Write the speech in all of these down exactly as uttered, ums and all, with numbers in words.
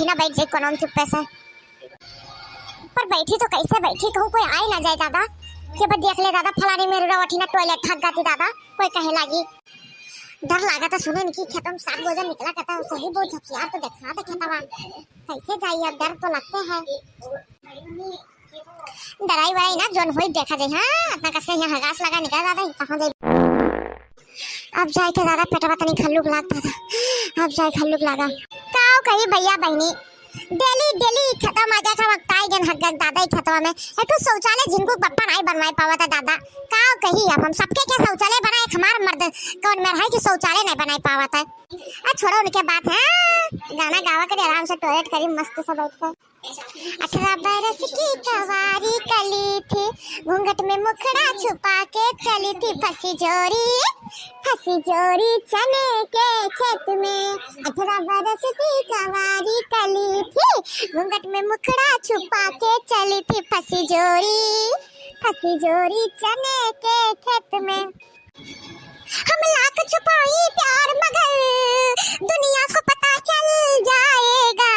ना बैठ जाई कोनो में चुप्पे से। पर बैठी तो कैसे बैठी, कहूँ कोई आए ना जाए दादा, कि बस देख ले दादा, फलानी मेहरुआ वठी ना टॉयलेट हग गति दादा, कोई कहे लागी। डर लागा था, सुने इनकी खेतों में सात बजे निकला कहता, सही बहुत झपियार तो देखना था खेतवा, कैसे जाई, अब डर तो लगते है। डराई वराई ना, जोन होई देखा जाई। हाँ, इतना कस के यहाँ हगास लगा निकल जाता है, कहाँ जाई? अब जाए के दादा पेटवा तनी खल्लुक लागता था, अब जाए खल्लुक लागा। काव कही भैया बहनी, डेली डेली खेतवा में जाके वक्ताई गन हक गक दादा ही खेतवा में। ए तू शौचालय जिनको पप्पा नहीं बनवाए पावा था दादा, काव कही अब हम सबके के शौचालय बनाए, हमार मर्द कौन मेर है कि शौचालय नहीं बनाए पावा था। आ छोड़ो उनके बात, हाँ, गाना गावा करी, आराम से टॉयलेट करी मस्त से बैठ कर। अठारह बरस की कवारी कली थी, घूंघट में मुखड़ा छुपा के चली थी, फंसी जोरी, फंसी जोरी चने के खेत में। अठारह बरस की कवारी कली थी, घूंघट में मुखड़ा छुपा के चली थी, फंसी जोरी, फंसी जोरी चने के खेत में। हम लाख छुपाई प्यार मगर दुनिया को पता चल जाएगा।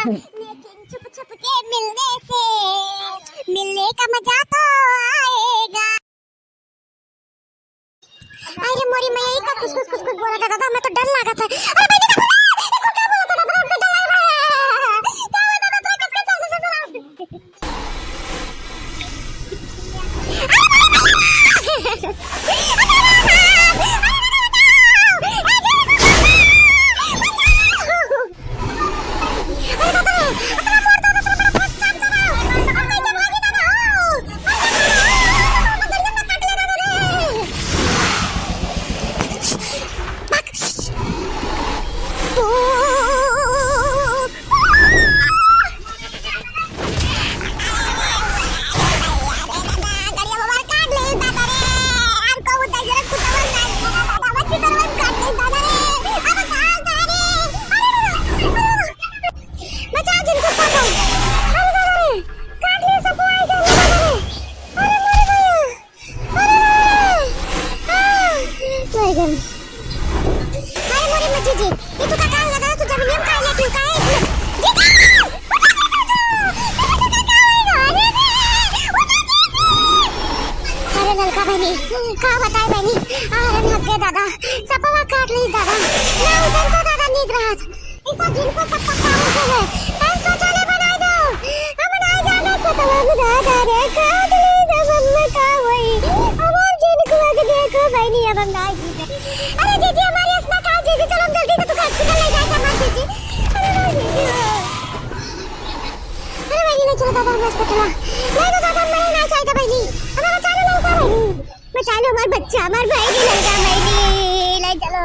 लेकिन छुप छुप के मिलने से मिलने का मजा तो आएगा। अरे मोरी मैया, ई का कुछ कुछ कुछ कुछ बोला था दादा, मैं तो डर लगा था। अरे बहनी का बोला, देखो क्या बोला था दादा, हमको डर लग रहा है। क्या हुआ दादा, थोड़ा कुछ कुछ ऐसे सुना। बचाओ जिनको काटा। अरे दादा रे, काट लिया सबको, आए क्या, अरे दादा रे। अरे मोरे भैया। अरे, अरे, अरे। आ, मर गए। अरे मोरे मच्छी जी, ये तू का काम लगा, तू जमीन में काहे लेटी हो, काहे इसमें? जीजा! उठा, उठा, उठा, उठा। अरे, अरे, उठा, जीजा! अरे ललका बहनी, का बताए बहनी, अरे हक गए दादा, सपवा काट ली दादा, ना उठन तो दादा नीक रहत। ई सब जिनको सब पक्का हो गए। तन शौचालय बनाए दो। हम ना जाने खेतवा में दादा रे, काट ले जब हम का होई। हमार जिनको के देखो बहनी, अब हम ना जीते। अरे जीजी, हमारी असमा का जीजी, चलो हम जल्दी से तू हॉस्पिटल ले जाए हमार जीजी। अरे हमार जीजी। अरे बहनी, ले चलो दादा हम हॉस्पिटल। नहीं तो दादा हम मरे ना चाहिए बहनी। हमें बचा लो लड़का बहनी। बचा लो हमार बच्चा, हमार बहनी, लड़का बहनी। ले चलो।